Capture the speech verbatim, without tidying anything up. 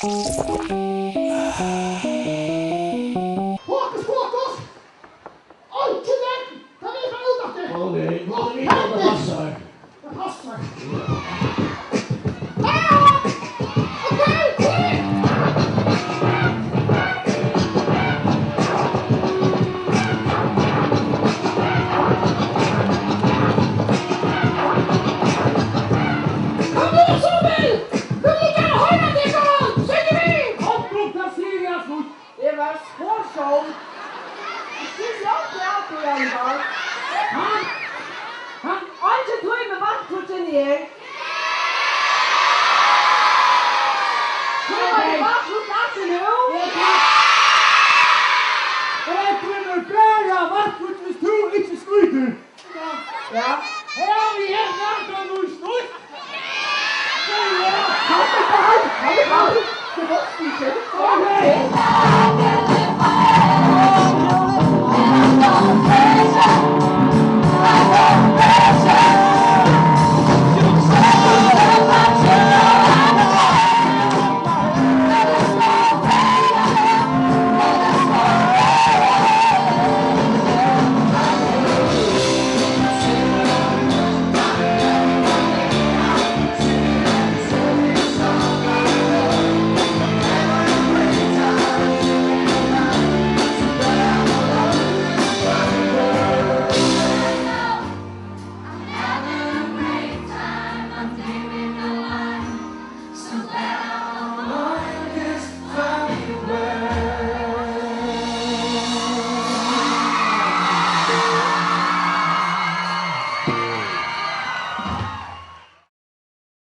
Hokus pokus! Einki legn! Kann eg fara út aftur? Ó nei, nú er tað passar. Tað passar. Ah! Okay, okay. Kom nú, Summi! Nú vil eg gjarna hoyra tykkum! Syngið við! Kom nú, hvat sigur eg, Summi? Eg var so sjón. Ikki ljótt, ja, tú, Rannvald. Ha? Ha? Eingin tímir vatnfígging her. Tímir vatnfígging aftur nú? Eg tími bara vatnfígging, viss tú ikki skrítur. Ja. Her havi eg nakað nú snýtt. Hann er bara, hann er bara, tú veitst ikki.